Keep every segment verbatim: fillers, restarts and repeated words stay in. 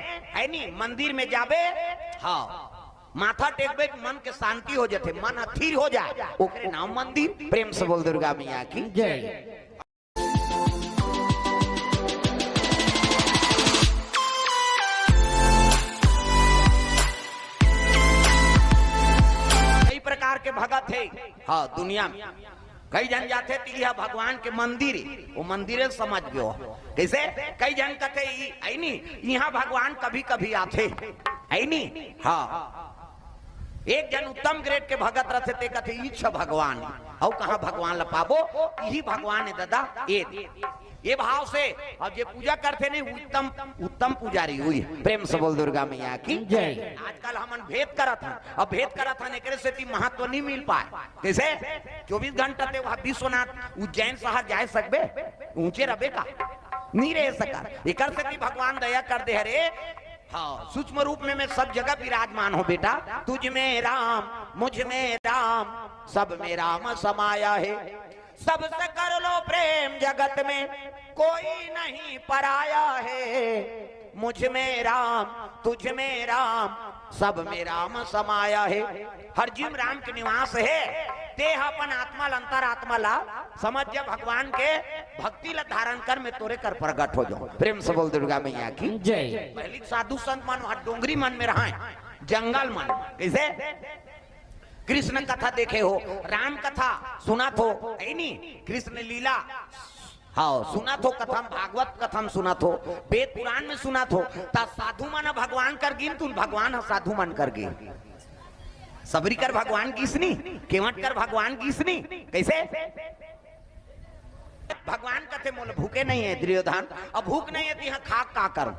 है नी, मंदिर में जाबे, हाँ, माथा टेकबे, मन के शांति हो जाथे, मन स्थिर हो जाए, ओकरे नाम मंदिर। प्रेम से बोल दुर्गा मैया की। कई प्रकार के भगत हे, हाँ, दुनिया में। कई झन जाथे त इहाँ भगवान के मंदिर हे, वो मंदिर हे समझ गयो। कइसे? कई झन कथे, "ई, आई नी, इहाँ भगवान कभी-कभी आथे।" आई नी? हाँ। एक झन उत्तम ग्रेड के भगत रथे, ते कथे, "ईश भगवान।" अउ कहाँ भगवान ल पाबो? इही भगवान हे दादा, ए। ये भाव से, अब जे पूजा करथे नहीं, उत्तम, उत्तम पुजारी हुई। प्रेम से बोल दुर्गा मैया की। जय। आजकल हमन भेद करत हन, अब भेद करत हन, एकरे सेती महत्व नहीं मिल पाए। कइसे? चौबीस घंटा ते वहाँ विश्वनाथ उज्जैन शहर जाए सकबे? ऊंचे रबे का? नहीं रह सका। एकर सेती भगवान दया कर दे, "अरे, हाँ, सूक्ष्म रूप में मैं सब जगह विराजमान हूँ बेटा, तुझ में राम, मुझ में राम, सब में राम समाया है।" सबसे कर लो प्रेम जगत में, कोई नहीं पराया है। मुझ में राम, तुझ में राम, सब में राम समाया है। हर जीव राम के निवास है। ते ह अपन आत्मा ल, अंतरात्मा ला समझ जा, भगवान के भक्ति ला धारण कर, मैं तोरे कर प्रगट हो जाऊं। प्रेम से बोल दुर्गा मैया की। जय। पहली साधु संत मन वहां डोंगरी मन में रहा, जंगल मन। कइसे? कृष्ण कथा देखे हो, राम कथा सुनत हो, है नी? कृष्ण लीला, हाँ, सुनत हो, कथम भागवत कथम सुनत हो, वेद पुराण में सुनत हो, त साधु मन भगवान कर गिन, तुम भगवान ह साधु मन कर गिन। सबरी कर भगवान गिस नी, केवट कर भगवान गिस नी। कइसे? भगवान कथे, "मोला भूखे नहीं है दुर्योधन, अब भूख नहीं है, त इहाँ खा का करूं?"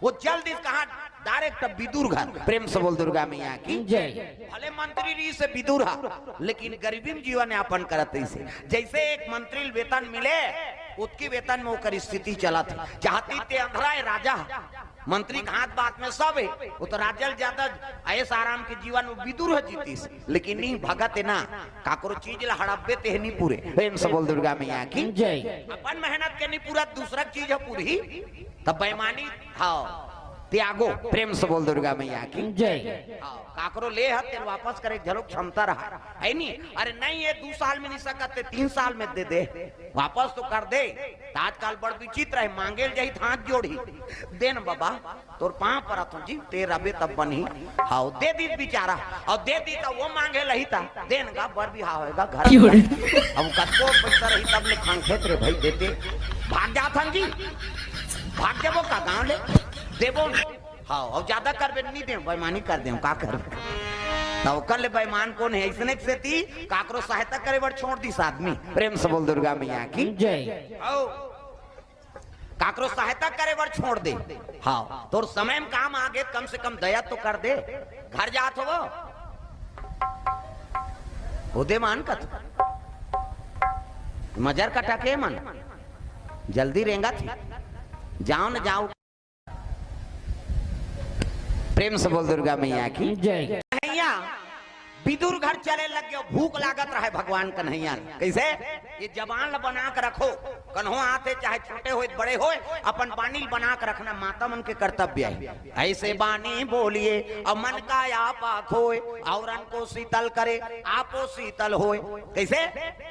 वो जल्दी कहा, डायरेक्ट विदुर घर। प्रेम से बोल दुर्गा मैया की। जय। भले मंत्री रहिसे विदुर हा, लेकिन गरीबी में जीवन यापन करत रहिसे। जइसे एक मंत्री ल वेतन मिले, ओतकी वेतन में ओकर स्थिति चलत हे। चाहती ते अंधरा हे, राजा हा। मंत्री के हाथ बात में सब हे, वो तो राजा ल ज्यादा ऐश आराम के जीवन में विदुर ह जीतिस, लेकिन नहीं, भगत हे ना, काकरो चीज ला हड़पबे ते ह नहीं पूरे। प्रेम से बोल दुर्गा मैया की। जय। अपन मेहनत के नहीं पूरा, दूसरा चीज ह पूरी, तब बेईमानी, हाँ, त्यागो। प्रेम से बोल दुर्गा मैया की। जय। हाँ, काकरो ले ह तेल वापस करे घलो क्षमता रहा, है नी? अरे नहीं, ये दू साल में नहीं सकत, ते तीन साल में दे दे, वापस तो कर दे। त आजकल बड़ विचित्र हे, मांगे ल जाही त हाथ जोड़ही, "दे न बाबा, तोर पांव परत हूं जी, ते रबे तब बनही।" हाव, दे दीस बिचारा, अउ दे दीस त वो मांगे ल आही त, "दे न गा, बर बिहाव होय गा घर।" अब कतको पइसा रही तब ले खंखेत रे भई, देते। भाग जात हन जी, भाग देबो का गांव ले, देबो न। हाँ, अउ ज्यादा करबे नहीं देव, बेईमानी कर देव, का करबे? त ओकर ले बेईमान कोन हे? अइसने के सेती काकरो सहायता करे बर छोड़ दीस आदमी। प्रेम से बोल दुर्गा मैया की। जय। आओ, काकरो सहायता करे बर छोड़ दे। हाँ, तोर समय में काम आगे, कम से कम दया तो कर दे। घर जात होवो, ओदे मान कत मजर कटा के मन जल्दी रेंगत हे। जाओ न जाओ। प्रेम से बोल दुर्गा मैया की। जय। कन्हैया विदुर घर चले लग गयो, भूख लागत रहे भगवान कन्हैया ल। कइसे? ये जबान ल बना के रखो, कन्हो आथे, चाहे छोटे होय, बड़े होय, अपन बानी ल बना के रखना माता मन के कर्तव्य हे। ऐसे बानी बोलिए, अउ मन का आपा खोए, औरन को शीतल करे, आपो शीतल होए। कइसे?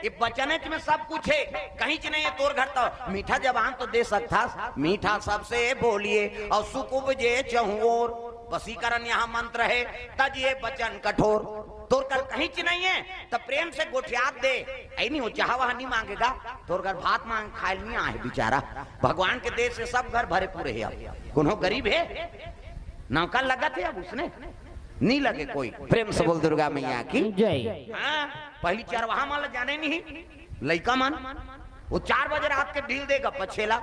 ये बचनेच में सब कुछ हे, कहींच नहीं हे तोर घर त। मीठा जबान तो दे सकथस, मीठा सबसे बोलिए, अउ सुख उपजे चहुओर। वशीकरण यहाँ मंत्र हे, तज ये बचन कठोर। तोर कर कहींच नहीं हे, त प्रेम से गोठियात दे। ऐ नहीं, वो चाहा वहा नहीं मांगेगा, तोर घर भात मांग खाए नहीं आहे बिचारा। भगवान के देश से सब घर भरे पूरे हे। अब कोनो गरीब हे? नौका लगत हे अब उसने? नहीं लगे कोई। प्रेम से बोल दुर्गा मैया की। जय। हाँ, पहली चरवाहा मन ल जाने नहीं, लइका मन, वो चार बजे रात के ढील देगा पछेला,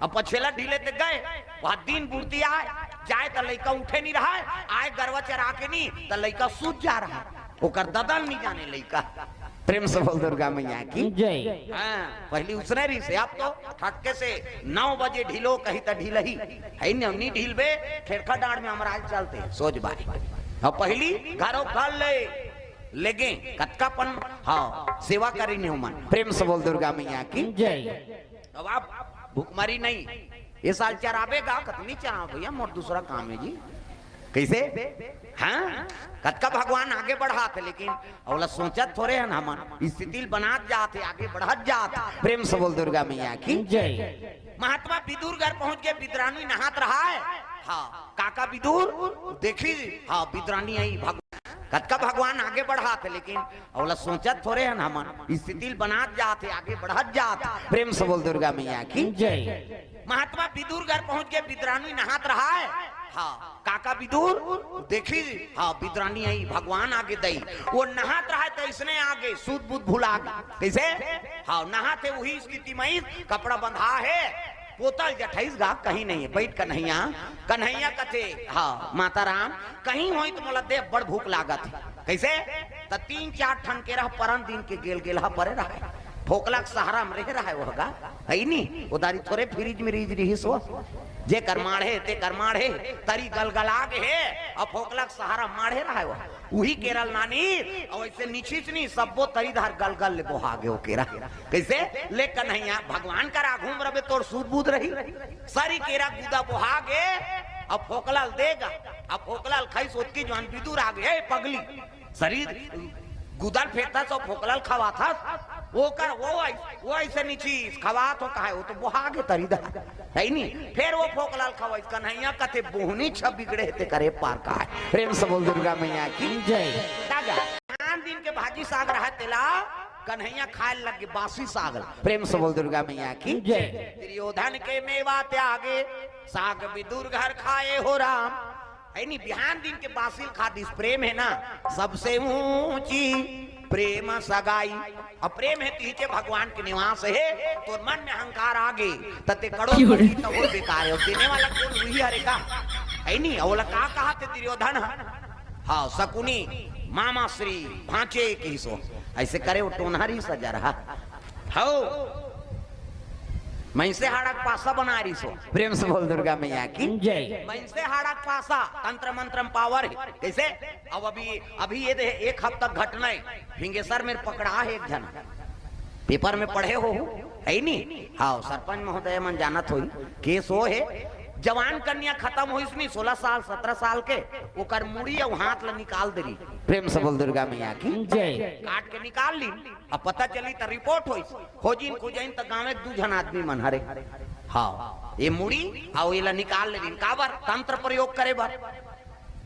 अब पछेला ढीले ते गए, वहाँ दिन बुड़ती आए, जाए त लइका उठे नहीं रहा है, आए गरवा चरा के नहीं, त लइका सूत जा रहा है, ओकर ददल नहीं जाने लइका। प्रेम से बोल दुर्गा मैया की। जय। हाँ, पहली उसने रहिसे, अब तो ठटके से नौ बजे ढीलो कही त ढीलही, है न, नहीं ढीलबे, खेरखा डांड़ में हमराज चलते, सोच बाई। अब पहली घरों घर ले, लेगे, कतका पन, हाँ, सेवा करिन हे ओमन। प्रेम से बोल दुर्गा मैया की। जय। अब आप भुखमरी नहीं, ये साल चराबे गा, कतनी चराव भैया, मोर दूसरा काम हे जी। कइसे? हाँ, कतका भगवान आगे बढ़ात हे, लेकिन ओला सोचत थोरे हन हमन, स्थिति ल बनात जात हे, आगे बढ़त जात हे। प्रेम से बोल दुर्गा मैया की। जय। महात्मा विदुर घर पहुंच के बिदरानी नहात रहाय। हाँ, काका विदुर देखिस, हाँ, बिदरानी आई, भगवान, कतका भगवान आगे बढ़ात हे, लेकिन ओला सोचत थोरे हन हमन, स्थिति ल बनात जात हे, आगे बढ़त जात हे। प्रेम से बोल दुर्गा मैया की। जय। महात्मा विदुर घर पहुंच के बिदरानी नहात रहाय। हाँ, काका विदुर देखिस, हाँ, बिदरानी आई, भगवान आगे दई। वो नहात रहाय त इसने आगे सूत बूत भुला गे। कइसे? हाँ, नहात हे उही स्थिति म, कपड़ा बंधा हे, पोतल जठइस गा, कहीं नहीं हे। बइठ कन्हैया, कन्हैया कथे, हाँ, माता राम, कहीं होही त मोला दे, बड़ भूख लागत हे। कइसे? त तीन चार ठन केरा परन दिन के गेल गेलहा परे रहाय। फोकला के सहारा म रहे रहाय ओह गा, हइ नी? ओ दारी थोरे फ्रिज मिरिज रिहिस ओ। जेकर माढ़े, तेकर माढ़े, तरी गलगला गे हे, अउ फोकला के सहारा माढ़े रहाय ओ। उही केरा ल नानिस, अउ अइसे निछिस नी, सब्बो तरी धार गलगल ले बोहा गे ओ केरा। कइसे? ले कन्हैया, भगवान कर आघू म रबे, तोर सूत बूत रही। सारी केरा गुदा बोहा गे, अउ फोकला ल दे गा, अउ फोकला ल खाइस, ओतकी जुवान विदुर आगे, ए पगली, सरीर गुदा ल फेंकथस अउ फोकला ल खवाथस, ओकर, ओ अइ-, ओ अइसे निछिस, खवात हो काहे, ओ तो बोहा गे तरी धार, हइ नी? फेर ओ फोकला ल खवाइस, कन्हैया कथे, बोहनी छ बिगड़े हे, तेकर ए पार काय। प्रेम से बोल दुर्गा मैया की। जय। दादा, आन दिन के भाजी साग रहा तेला, कन्हैया खाय लग गे बासी साग ल। प्रेम से बोल दुर्गा मैया की। जय। दुर्योधन के मेवा त्यागे, साग विदुर घर खाए हो राम। हइ नी, बिहान दिन के बासी ल खा दिस। प्रेम हे ना, सबसे ऊंची प्रेम सगाई। अउ प्रेम हे तिहिचे भगवान के निवास हे। तोर मन में अहंकार आगे, त ते कड़ो पति त हो बेकार हे। अउ देने वाला कोन, उही हरे का? हइ नी, ओला का कहाथे दुर्योधन ह? हाँ, सकुनी, मामा श्री, भांचे कहिस ओ। अइसे करे ओ टोनहा रिहिस जरहा। हौ, मइनसे हाड़ा के पासा बनाय रिहिस ओ। प्रेम से बोल दुर्गा मैया की। जय। मइनसे हाड़ा के पासा, तंत्र मंत्र म पावर हे। कइसे? अब अभी, अभी ये दे, एक हफ्ता घटना हे, फिंगेसर में पकड़ा हे एक झन, पेपर में पढ़े हो, हइ नी? हाँ, सरपंच महोदय मन जानत होही, केस ओ हे, जवान कन्या खतम होइस नी, सोलह साल, सत्रह साल के, ओकर मुड़ी अउ हाथ ल निकाल दे रिहिस। प्रेम से बोल दुर्गा मैया की। जय। काट के निकाल लिन। अब पता चली त रिपोर्ट होइस, खोजिन खोजइन त गाँव के दू झन आदमी मन हरे। हाँ, ये मुड़ी अउ एला निकाल ले रिहिन। काबर? तंत्र प्रयोग करे बर।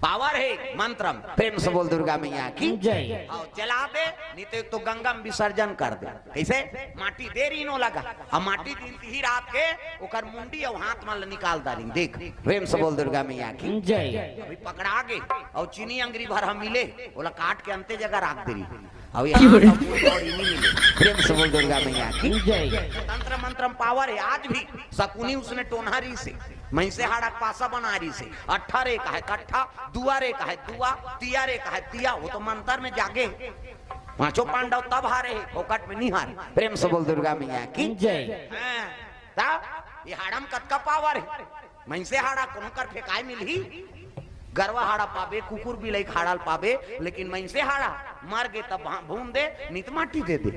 पावर हे मंत्र म। प्रेम से बोल दुर्गा मैया की। जय। हाँ, जला दे, नहीं तो एक तो गंगा में विसर्जन कर दे। कइसे? माटी दे रिहिन ओला गा। अब माटी दिन तिही रात के ओकर मुंडी अउ हाथ मन ल निकाल डारिन। देख, प्रेम से बोल दुर्गा मैया की। जय। अभी पकड़ा गे अउ चीनी अंगरी भर ह मिले, ओला काट के अंते जगह राख दे रिहिन। अउ ये हाथ अउ मुड़ी अउ इनी मिले। प्रेम से बोल दुर्गा मैया की। जय। तंत्र मंत्र म पावर हे आज भी। सकुनी उसने टोनहा रिहिस हे, मइनसे हाड़ा के पासा बनाय रिहिस हे। अट्ठा रे कहे कट्ठा, दुआ रे कहे दुआ, तिया रे कहे तिया, ओ तो मंत्र में जागे। पांचों पांडव तब हारे हे, फोकट में नहीं हारे। प्रेम से बोल दुर्गा मैया की। जय। हाँ, तब ये हाड़ा म कतका पावर हे। मइनसे हाड़ा कोनो कर फेंकाय मिलही? गरवा हाड़ा पाबे, कुकुर बिलई के हाड़ा ल पाबे, लेकिन मइनसे हाड़ा मर गे तब भा-, भून दे, नहीं त माटी दे दे।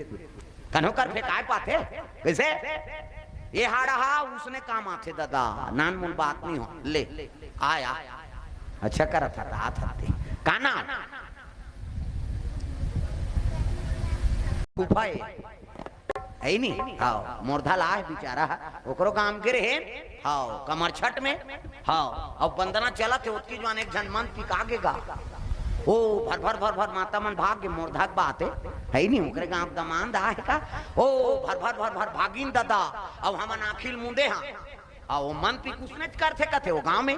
कन्हो कर फेंकाय पाथे? कइसे? ये हाड़ा हा उसने काम आथे ददा, नानमुन बात नहीं हो। ले, आय, आय। अच्छा करत हस, आत हस ते। का नाम? फूफा ए। हइ नी? हाँ, मोरधा ला हे बिचारा, ओकरो गांव के रहे। हाँ, कमरछठ में। हाँ, अउ बंदना चलत हे, ओतकी जुवान एक झन मन पिका गे गा। ओ, भर भर भर भर माता मन भाग गे, मोरधा के बात हे। हइ नी, ओकरे गांव के दमांद आहे का? ओ, भर भर भर भर भागिन ददा, अउ हमन आँखी ल मूंदे हन। अउ ओ मन पिक उसनेच करथे कथे ओ गांव में।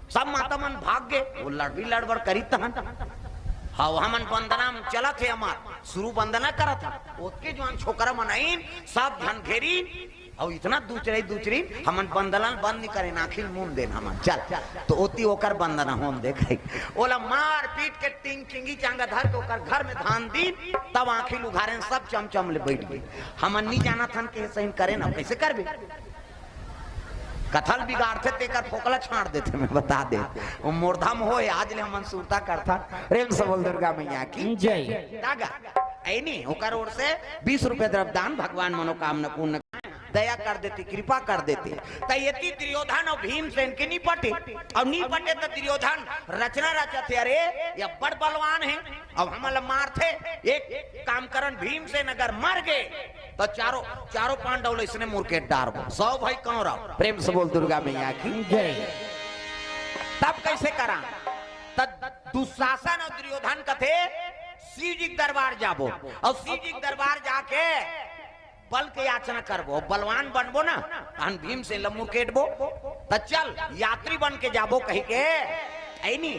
सब माता मन भाग गे, ओ लड़बी लड़बड़ करिस तहन। हाँ, हमन बंदना म चलत हे, हमर शुरू बंदना करत हन। ओतके जुवान छोकरा मन आइन, सब झन घेरिन, अउ इतना दुचरई दुचरिन, हमन बंदना ल बंद नी करेन, आँखी ल मूंद देन हमन, चल। तो ओती ओकर बंदना होम देखे। ओला मार पीट के टिंग टिंगी चांगा धर के ओकर घर में धान दिन, तब आँखी ल उघारेन, सब चमचम ले बइठ गे। हमन नी जानत हन के सहीन करेन, अब कइसे करबे? कथा ल बिगाड़थे तेकर फोकला छांड़ देथे, मैं बता दे। ओ मोरधा म होय, आज ले हमन सुरता करथन। प्रेम से बोल दुर्गा मैया की। जय। का गा? अइनी, ओकर ओर से बीस रुपया द्रव्य दान, भगवान मनोकामना पूर्ण। दया कर देते, कृपा कर देते। त एती दुर्योधन अउ भीमसेन के नी पटे, अउ नी पटे त दुर्योधन रचना रचथे, "अरे, ये बड़ बलवान हे, अब हमन ला मारथे, एक काम करन, भीमसेन अगर मर गे त चारों, चारों पांडव ला इसने मुरकेट डारबो, सौ भाई कौरव।" प्रेम से बोल दुर्गा मैया की जय। तब कैसे करा? त दुशासन अउ दुर्योधन कथे, "शिव जी के दरबार जाबो, अउ शिव जी के दरबार जाके बल के याचना करबो, बलवान बनबो ना, तहन भीमसेन ल मुरकेटबो। त चल, यात्री बन के जाबो," कहि के, ऐनी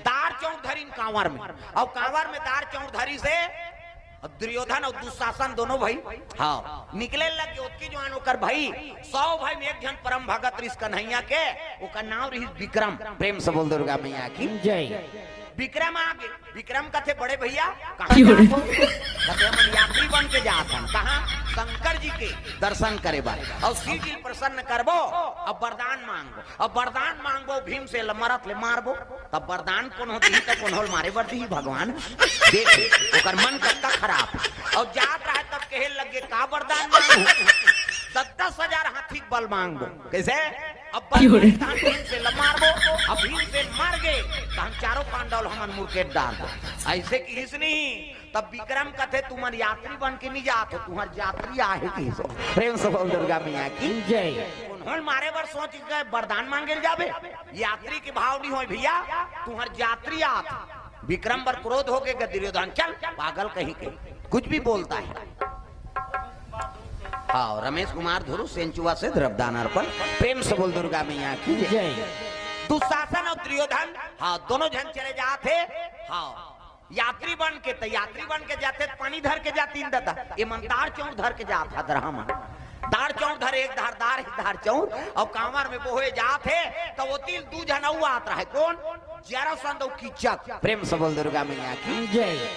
दार चौंक धरिन कांवर में, अउ कांवर में दार चौंक धरिस हे, अउ दुर्योधन अउ दुशासन दोनों भाई, हाँ, निकले लग गे। ओतकी जुवार ओकर भाई, सौ भाई में एक झन परम भगत रिहिस कन्हैया के, ओकर नाम रिहिस विक्रम। प्रेम से बोल दुर्गा मैया की जय। विक्रम आ गे। विक्रम कथे, "बड़े भैया, कहाँ जात हो?" कथे, "हमन यात्री बन के जात हन।" कहाँ? शंकर जी के दर्शन करे बर। अउ शिव जी प्रसन्न करबो, अब वरदान मांगबो, अब वरदान मांगबो, भीमसेन ल मरत ले मारबो। तब वरदान कोनो दिही त कोनो ल मारे बर दिही भगवान। देख, ओकर मन कतका खराब। अउ जात रहे तब कहे लगे, "का वरदान मांगू?" "दस दस हजार हाथी के बल मांगबो।" कैसे? अब बल क्यों रे? मांगबो, तहन भीमसेन ल मारबो, अब भीमसेन मर गे, तहन चारों पांडव ल हमन मुरकेट डारबो। ऐसे किहिस नहीं, तब विक्रम कथे, "तुमन यात्री बन के नहीं जात हो, तुम्हर जात्री आहे," किहिस। प्रेम से बोल दुर्गा मैया की जय। कोनो ल मारे बर सोच के वरदान मांगे ल जाबे, यात्री के भाव नहीं होय भैया, तुम्हर जात्री आत। विक्रम बर क्रोध हो गे, दुर्योधन, "चल पागल कहीं के, कुछ भी बोलता है।" हाँ, रमेश कुमार धुरु सेंचुआ से द्रव्यदान अर्पण। प्रेम से बोल दुर्गा मैया की जय। जय। दुशासन अउ दुर्योधन, हाँ, दोनों झन चले जात हे। हाँ, यात्री बन के, त यात्री बन के जाथे, त पानी धर के जातिन ददा, एमन दार चौंक धर के जात हे, दरहा मन दार चौंक धरे, एक धार दार, एक धार चौंक, अउ कांवर में बोहे जात हे, त ओती ले दू झन अउ आत रहे। कोन? जरासंध अउ कीचक। प्रेम से बोल दुर्गा मैया की जय।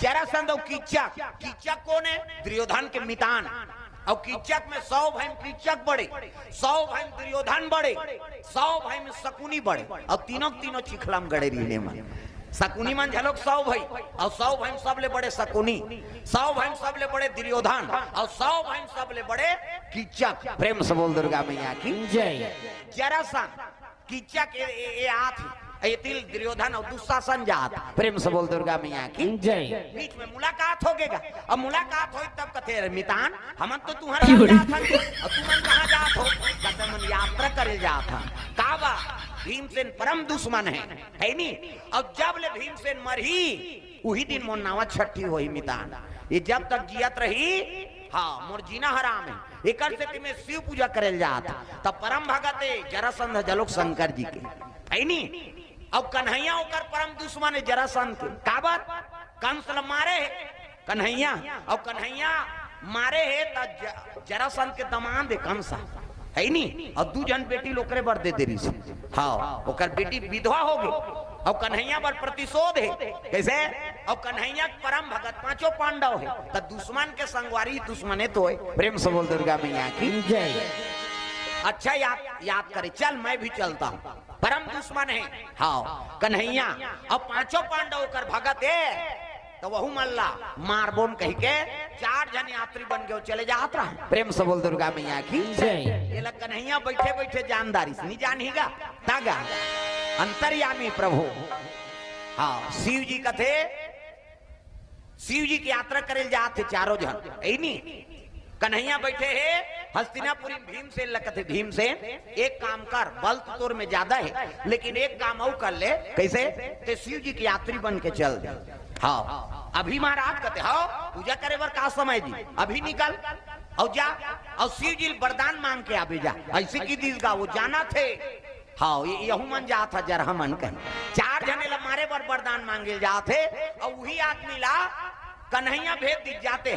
जरासंध अउ कीचक। कीचक कोन हे? दुर्योधन के मितान। अउ कीचक में सौ भाई में कीचक बड़े, सौ भाई में दुर्योधन बड़े, सौ भाई में शकुनी बड़े, अउ तीनों के तीनों चिखला म गड़े रिहिन एमन। शकुनी मन घलोक सौ भाई, अउ सौ भाई में सबले बड़े शकुनी, सौ भाई में सबले बड़े दुर्योधन, अउ सौ भाई में सबले बड़े कीचक। प्रेम से बोल दुर्गा मैया की जय। जरासंध कीचक ए, ए, ए आत हे, एती ले दुर्योधन अउ दुशासन जात। प्रेम से बोल दुर्गा मैया की जय। बीच में मुलाकात हो गे गा। अब मुलाकात होय तब कथे, "अरे मितान, हमन तो तुम्हर घर जात हन, अउ तुमन कहाँ जात हो?" कथे, "हमन यात्रा करे जात हन।" का बा? भीमसेन परम दुश्मन हे, हे नी? अउ जब ले भीमसेन मरही, उही दिन मोर नावा छट्ठी होही मितान। ये जब तक जियत रही, हाँ, मोर जीना हराम हे। एकर सेती में शिव पूजा करे ल जात। तब परम भगत हे जरासंध घलोक शंकर जी के, हे नी? अउ कन्हैया ओकर परम दुश्मन हे जरासंध के। काबर? कंस ल मारे हे कन्हैया, अउ कन्हैया मारे हे त ज-, जरासंध के दमांद हे कंस, हे नी? अउ दू झन बेटी ल ओकरे बर दे दे रिहिस। हाँ, ओकर बेटी विधवा हो गे, अउ कन्हैया बर प्रतिशोध हे। कैसे? अउ कन्हैया के परम भगत पांचों पांडव हे, त दुश्मन के संगवारी दुश्मने तो हे। प्रेम से बोल दुर्गा मैया की जय। अच्छा याद, याद करे, चल मैं भी चलता हूँ। परम दुश्मन हे, हाँ, कन्हैया। अउ पांचों पांडव ओकर भगत हे, त वहू मन ला मारबोन कहि के चार झन यात्री बन के चले जात रहे। प्रेम से बोल दुर्गा मैया की जय। ये ला कन्हैया बैठे बैठे जान डारिस, नी जानही गा, तागा अंतर्यामी प्रभु। हाँ, शिव जी कथे, शिव जी के यात्रा करे ल जात हे चारों झन, हे नी? कन्हैया बैठे हे हस्तिनापुरी में, भीमसेन ल कथे, "भीमसेन, एक काम कर, बल तो तोर में ज्यादा हे, लेकिन एक काम अउ कर ले।" कैसे? ते शिव जी के यात्री बन के चल दे। हाँ, अभी महाराज कथे, "हाँ, पूजा करे बर का समय जी, अभी निकल अउ जा, अउ शिव जी ल वरदान मांग के आबे जा।" ऐसे किहिस गा, वो जानत हे। हाँ, ये, यहू मन जात हे जरहा मन कहीं। चार झने ला मारे बर वरदान मांगे ल जात हे, अउ उही आदमी ला कन्हैया भेज दिस जात हे।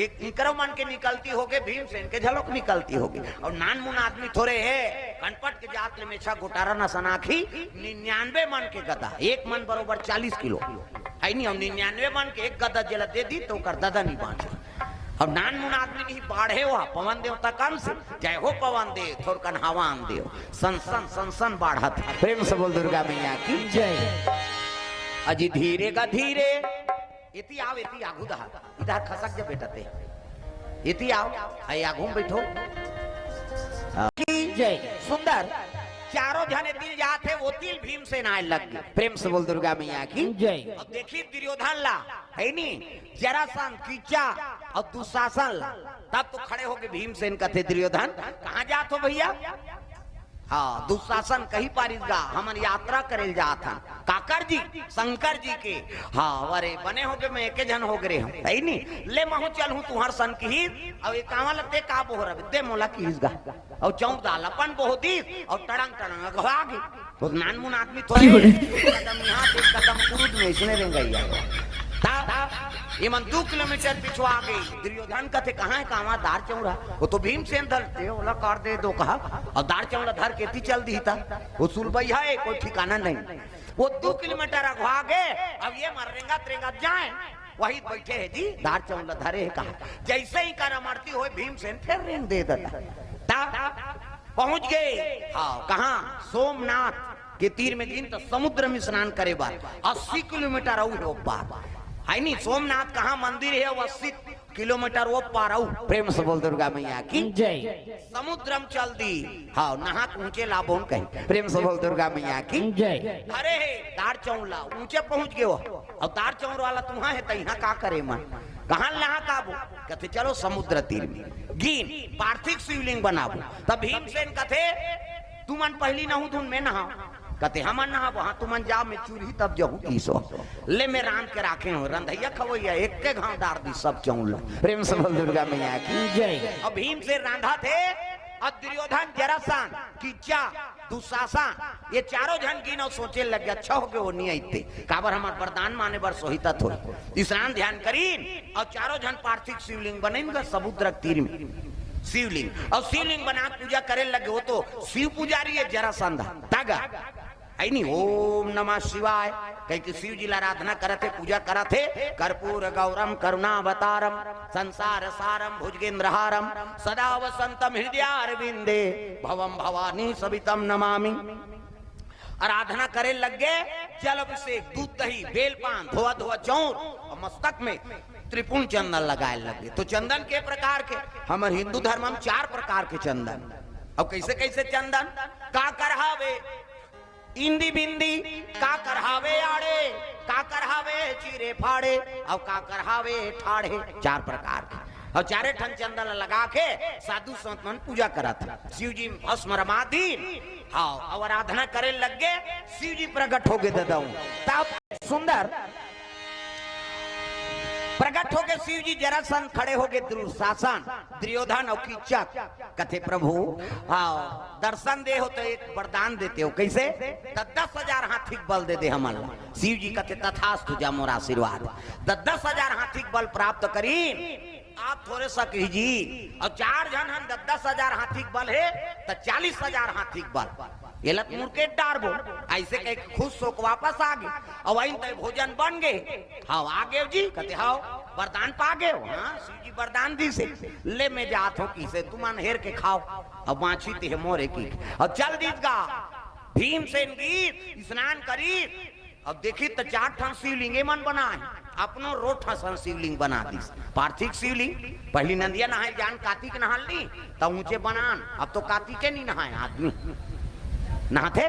एक इकरो मन के निकलती होगे, भीमसेन के घलोक निकलती होगे। अउ नानमुन आदमी थोरे हे, कनपट के जात ले मेछा गोटारन असन आँखी, निन्यानवे मन के गदा, एक मन बरोबर चालीस किलो। हे नी, अउ निन्यानवे मन के एक गदा जेला दे दी त ओकर ददा नी बाँचे। अउ नानमुन आदमी नहीं बाढ़े हुआ पवन देवता कम से, जय हो पवन देव, थोरकन हवा आन देव, सन सन सन सन बाढ़त। प्रेम से बोल दुर्गा मैया की जय। अजी धीरे गा धीरे, एती आव, एती आगू दहा, इधर खसक जा बेटा ते। इति आओ, अई आगू म बैठो। हाँ। कि जय। सुंदर, चारों झन एती ले जात हे, ओती ले भीमसेन आय लग गे। प्रेम से बोल दुर्गा मैया की। जय। अब देखी दुर्योधन ला, हे नी, जरासंध, किच्चक अउ दुशासन ला। तब तो खड़े होके भीमसेन कथे, दुर्योधन, कहाँ जात हो भैया? हाँ, दुशासन कहि पारिस गा, हमन यात्रा करे ल जात हन। काकर जी? शंकर जी के। हाँ, अरे बने होगे, मैं एके झन होगे रेहेंव, हे नी? ले महूँ चलहूँ तुंहर सन किहिस, अउ ए कांवर ल तें का बोहरबे, दे मोला किहिस गा। अउ चौंक दाल अपन बोह दिस, अउ टड़ंग टड़ंग अघवा गे। वो नानमुन आदमी थोरे, क्यों रे? एक कदम यहाँ, एक कदम कुरुद में, इसने रेंगइया। ता, ये मन दू किलोमीटर पिछुवा गे। दुर्योधन कथे, कहाँ हे कांवर? दार चौंरा। वो तो भीमसेन धर दे, ओला कर दे दो कहा। अउ दार चौंरा धर के एती चल दिही ता। वो सुलबइया हे, कोई ठिकाना नहीं। वो दू किलोमीटर अघवा गे, अब ये मन रेंगत रेंगत जाए, वही बैठे हे जी, दार चौंरा धरे हे कहा। जइसे ही कर अमरती होय, भीमसेन फेर रेंग दे देता। ता पहुंच गे। हाँ, कहाँ? सोमनाथ के तीर में गिन त समुद्र में स्नान करे बर अस्सी किलोमीटर अउ हे ओ पार। हे नी, सोमनाथ कहाँ मंदिर हे, वो अस्सी किलोमीटर ओ पार अउ। प्रेम से बोल दुर्गा मैया की। जय। समुद्र म चल दी। हाँ, नहा के ऊंचे लाबोन कही। प्रेम से बोल दुर्गा मैया की। जय। अरे हे, दार चौंरा ऊंचे पहुंच गे हो। अउ दार चौंरा ला तुंहर हे, त इहाँ का करे मन? कहाँ नहा के आबो? कथे, चलो समुद्र तीर में। गिन, पार्थिव शिवलिंग बनाबो। तब भीमसेन कथे, तुमन पहिली नहू धुन में नहाओ। कथे, हमन नहाबो? हाँ, तुमन जाओ, मैं चुरही तब जाहूँ किसो। ले मैं रांध के राखे हों, रंधइया खवइया, एके घांव डार दिस सब चौंरा ला। प्रेम से बोल दुर्गा मैया की। जय। अब भीमसेन रांधथे, अब दुर्योधन, जरासंध, किच्चक, दुशासन, ये चारों झन गिन अउ सोचे लग गे, अच्छा होगे वो नइ आइस ते, काबर हमर वरदान माने बर सोहिता थोरे। स्नान ध्यान करिन अउ चारों झन पार्थिव शिवलिंग बनाइन गा समुद्र के तीर में। शिवलिंग, अउ शिवलिंग बना के पूजा करे लग गे। वो तो शिव पुजारी हे जरासंध, ता गा। हे नी, ओम नमः शिवाय कहिके शिव जी ला आराधना करत हे, पूजा करत हे। कर्पूर गौरम करुणावतारम संसार सारम भुजगेंद्रहारम सदा वसंतम हृदयारविंदे भवम भवानी सवितम नमामि। आराधना करे लग गे, जल अभिषेक, दूध दही, बेल पान, धोआ धोआ चौंर अउ मस्तक में त्रिपुंड चंदन लगाए लग गे। तो चंदन के प्रकार के, हमर हिंदू धर्म में चार प्रकार के चंदन। अउ कइसे कइसे चंदन? काकर हावे इंदी बिंदी, काकर हावे आड़े, काकर हावे चीरे फाड़े, अउ काकर हावे ठाढ़े। चार प्रकार के। अउ चारे ठन चंदन ल लगा के साधु संत मन पूजा करत हे। शिव जी भस्म रमा दीन, हाँ, अउ आराधना करे लग गे, शिव जी प्रगट होगे ददाऊ। तब सुंदर प्रगट होगे शिव जी, जरासंध खड़े होगे, दुशासन, दुर्योधन अउ किच्चक। कथे, प्रभु, हाँ, दर्शन दे हो त एक वरदान दे देते हो। कइसे? त दस हजार हाथी के बल दे दे हमन ला। शिव जी कथे, तथास्तु, जा मोर आशीर्वाद। त दस हजार हाथी के बल प्राप्त करिन। आप थोरे सा कही जी, अउ चार झन हन, दस दस हजार हाथी के बल हे, त चालीस हजार हाथी के बल। एला त मुड़के डारबो। अइसे कहिके खुश होके वापस आ गे। अउ आइन त भोजन बन गे। हव, आ गेव जी? कथे, हव, वरदान पा गेव? हाँ, शिव जी वरदान दिसे। ले मैं जात हों किसे, तुमन हेर के खाव। अउ बाँची ते हे मोरे की। अउ चल दिस गा। भीमसेन गिस, स्नान करिस, अउ देखिस त चार ठन शिवलिंग एमन बनाए, अपनो रोठ असन शिवलिंग बना दिस। पार्थिव शिवलिंग, पहिली नंदिया नहाए जान, कातिक नहा ली, त ऊंचे बनान, अब तो कातिके नी नहाए आदमी। नहाथे,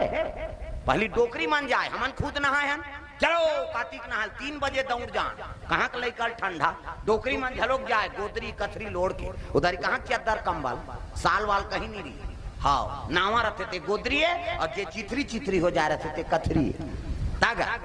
पहिली डोकरी मन जाए, हमन खुद नहाए हन। चलो, कातिक नहाए ल तीन बजे दउड़ जान, कहाँ के लइका ल ठंडा, डोकरी मन घलोक जाए, गोदरी कथरी ल ओढ़ के, उधर कहाँ चद्दर कंबल, साल वाल कहीं नी रही। हव, नावा रथे ते गोदरी हे, अउ जे चिथरी चिथरी हो जाए रथे ते कथरी हे। तागा,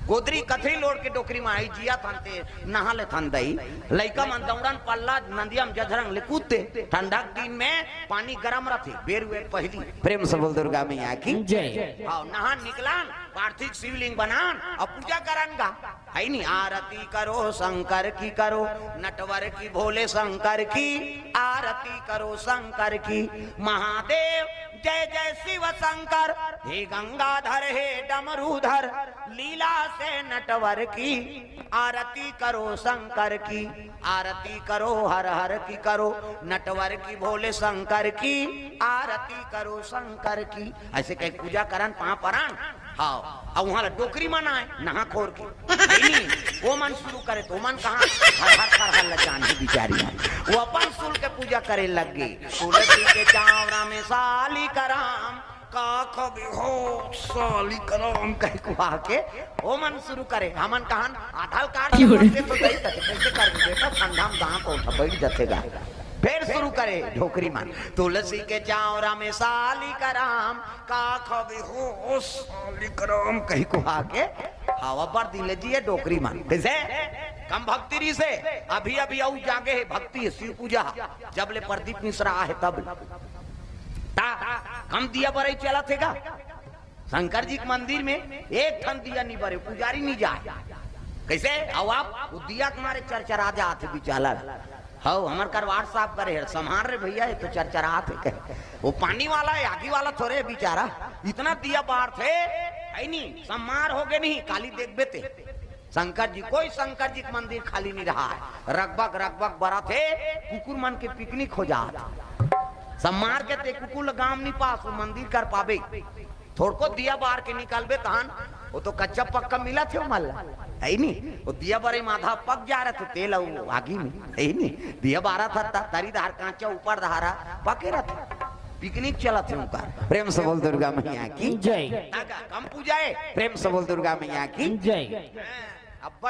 गोदरी कथरी ल ओढ़ के डोकरी म आई जिया थन ते नहा लेथन दई। लइका मन दउड़न पल्ला, नंदिया म जझरंग ले कूदते। ठंडा के दिन में पानी गरम रथे, बेर हुए पहिली। प्रेम से बोल दुर्गा मैया की। जय। हव, नहान निकलन, पार्थिव शिवलिंग बनान अउ पूजा करन गा। हे नी, आरती करो शंकर की करो, नटवर की भोले शंकर की, आरती करो शंकर की। महादेव जय जय शिव शंकर, हे गंगाधर हे डमरूधर, लीला से नटवर की आरती करो शंकर की, आरती करो हर हर की करो, नटवर की भोले शंकर की, आरती करो शंकर की। अइसे कहिके पूजा करन, पाँव परन, हाँ, अउ उहाँ ला डोकरी मन आए, नहा खोर के। नहीं, वो मन शुरू करे, तो मन कहाँ, हर हर हर हर लचान ही बिचारी मन। वो अपन सुल के पूजा करे लग गे। तुलसी के चावरा में साली कराम, का खबे हो साली कराम कहि कुहा के, वो मन शुरू करे। हमन कहन, आधार कार्ड क्यों रे? बनते तो दई तक, कैसे कर बेटा, ठंडा में दांत उठा बैठ जाते गा। फिर शुरू करे डोकरी मन, तुलसी के चावरा में साली कराम, का खबे हो साली कराम कहि कुहा के। हवा पर दिले जी ये डोकरी मन। कैसे? कम भक्ति रहिसे। अभी अभी अउ जागे हे, भक्ति हे, शिव पूजा। जब ले प्रदीप मिश्रा आहे तब ले। ता, कम दिया बरई चलत हे गा। शंकर जी के मंदिर में एक ठन दिया नहीं बरे, पुजारी नहीं जाए। कैसे? अउ आप वो दिया के मारे चरचरा जात हे बिचारा। हव, हमर करवार साफ करे हे, सम्हार रे भैया, ये तो चरचरात हे कहे। वो पानी वाला हे, आगी वाला थोरे हे बिचारा, इतना दिया बारथे, है नी, सम्हार हो गे नहीं, काली देखबे ते। शंकर जी, कोई शंकर जी के मंदिर खाली नहीं रहा है, रगबग रगबग बरत हे, कुकुर मन के पिकनिक हो जात। सम्हार के ते कुकुर ल गाम नहीं पास, वो मंदिर कर पाबे। थोड़को दिया बार के निकालबे तहन, वो तो कच्चा पक्का मिलत हे ओमन ला, है नी? वो दिया बरई म आधा पक जा रहिथे तेल अउ आगी में, है नी? दिया बारत हे त तरी धार कांचा ऊपर धारा पके रहिथे। पिकनिक चलत हे उनका। प्रेम से बोल दुर्गा मैया की। जय। का, का, कम पूजा हे। प्रेम से बोल दुर्गा मैया की। जय। अब्बड़